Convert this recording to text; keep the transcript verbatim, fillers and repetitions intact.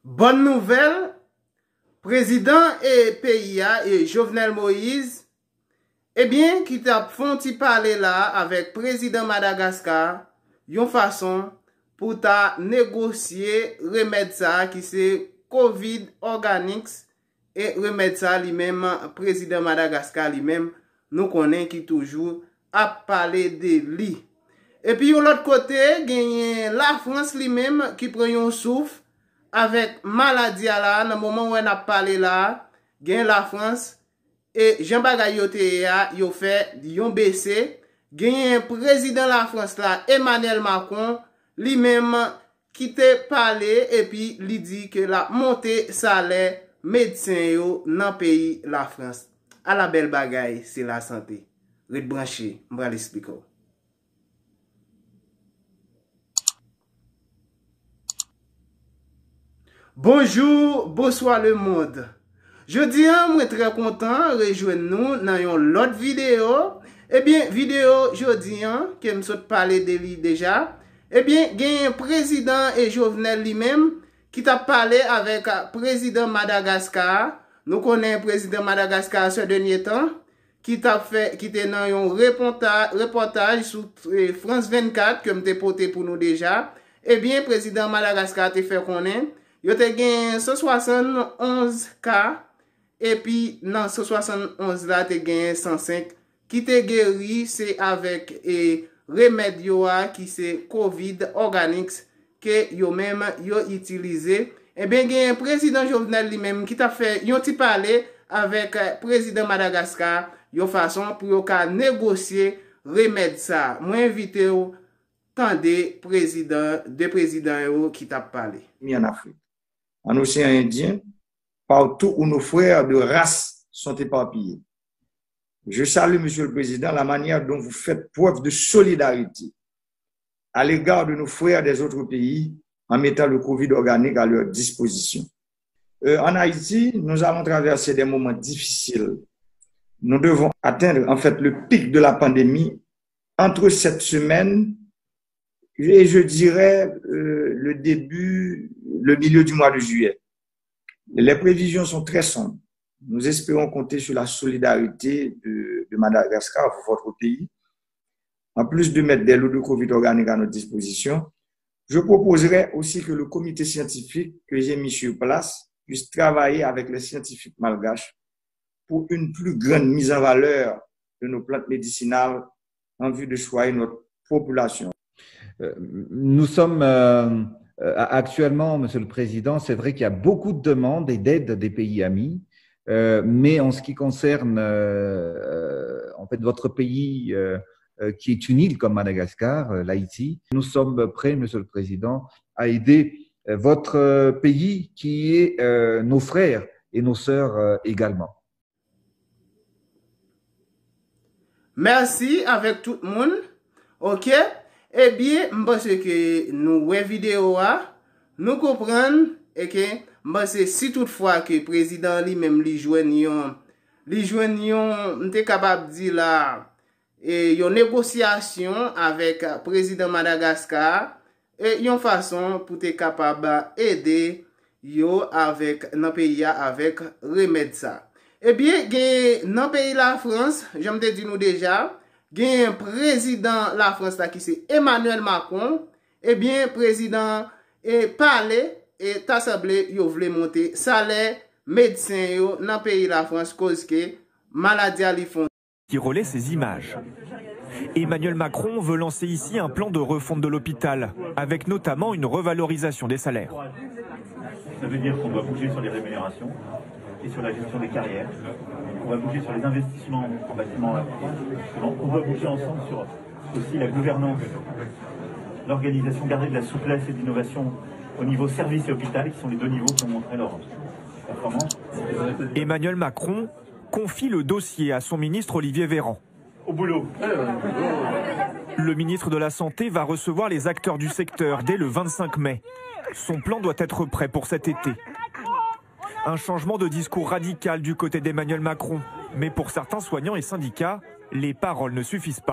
Bòn nouvèl, prezidan e peyi a, e Jovenel Moïse, ebyen, ki t ap fè yon ti pale la avèk prezidan Madagaskar, yon fason pou ta negosye remèd sa a ki se Covid Organics, e remèd sa a li menm, prezidan Madagaskar li menm, nou konnen ki toujou ap pale de li. Epi yon lòt kote, genyen Lafrans li menm ki pran yon souf avèk maladi a la, nan moman wè n ap pale la, genyen Lafrans, e jan bagay yo te ye a, yo fè yon bese. Genyen prezidan Lafrans la, Emmanuel Macron, li menm ki te pale epi li di ke l ap monte salè medsen yo nan peyi Lafrans. Ala bèl bagay, se lasante. Ret branche, m pral esplike w. Bonjou, bonswa lemonn. Jodi a, mwen trè kontan rejwenn nou nan yon lòt videyo. Ebyen, videyo jodi a, ke m sot pale de li deja, ebyen, genyen prezidan e Jovenel li menm ki t ap pale avèk prezidan Madagaskar. Nou konnen prezidan Madagaskar, se dènye tan, ki t ap fè, ki te nan yon reponta-, repòtaj sou, eh, France vennkat ke m te pote pou nou deja, ebyen, prezidan Madagaskar te fè konnen yo te gen san swasannonz ka, epi nan san swasannonz la, te gen san senk ki te geri, se avèk, eh, remèd yo a, ki se Covid Organics, ke yo menm yo itilize. Ebyen, genyen prezidan Jovenel li menm ki t ap fè yon ti pale avèk, eh, prezidan Madagaskar, yon fason pou yo ka negosye remèd sa a. Mwen envite w tande prezidan, de prezidan yo ki t ap pale. Mi an Afrik. An Oseyan Endyen, partou où nos frères de race sont éparpillés. Je salue, Monsieur le Président, la manière dont vous faites preuve de solidarité à l'égard de nos frères des autres pays en mettant le Covid Organic à leur disposition. Euh, en Haïti, nous allons traverser des moments difficiles. Nous devons atteindre en fait le pic de la pandémie entre cette semaine et, je dirais, euh, le début, le milieu du mois de juillet. Les prévisions sont très sombres. Nous espérons compter sur la solidarité de, de Madagascar, votre pays. En plus de mettre des lots de Covid Organic à notre disposition, je proposerai aussi que le comité scientifique que j'ai mis sur place puisse travailler avec les scientifiques malgaches pour une plus grande mise en valeur de nos plantes médicinales en vue de soigner notre population. Euh, nous sommes, euh, euh, actuellement, Monsieur le Président, c'est vrai qu'il y a beaucoup de demandes et d'aides des pays amis, euh, mais en ce qui concerne, euh, euh, en fait, votre pays, euh, euh, qui est une île comme Madagascar, euh, l'Haïti, nous sommes prêts, Monsieur le Président, à aider, euh, votre, euh, pays qui est, euh, nos frères et nos sœurs, euh, également. Mèsi avèk tout moun. Oke. Ebyen, m panse ke nou wè videyo a, nou konprann, e ke m panse si toutfwa ke prezidan li menm li jwenn yon, li jwenn yon, m te kapab di la, e yon negosyasyon avèk prezidan Madagaskar, e yon fason pou te kapab ede yo avèk, nan peyi a avèk remèd sa. Ebyen, gen nan peyi Lafrans, jan m te di nou deja, gen prezidan Lafrans la ki se Emmanuel Macron, ebyen, prezidan e pale e ta sanble yo vle monte salè medsen yo nan peyi Lafrans, koz ke maladi a li fon. Qui relaie ces images. Emmanuel Macron veut lancer ici un plan de refonte de l'hôpital, avec notamment une revalorisation des salaires. Ça veut dire qu'on doit bouger sur les rémunérations et sur la gestion des carrières. On va bouger sur les investissements en bâtiments. On doit bouger ensemble sur aussi la gouvernance, l'organisation, garder de la souplesse et de l'innovation au niveau service et hôpital, qui sont les deux niveaux qui ont montré leur performance. Emmanuel Macron confie le dossier à son ministre Olivier Véran. Au boulot. Le ministre de la Santé va recevoir les acteurs du secteur dès le vingt-cinq mai. Son plan doit être prêt pour cet été. Un changement de discours radical du côté d'Emmanuel Macron. Mais pour certains soignants et syndicats, les paroles ne suffisent pas.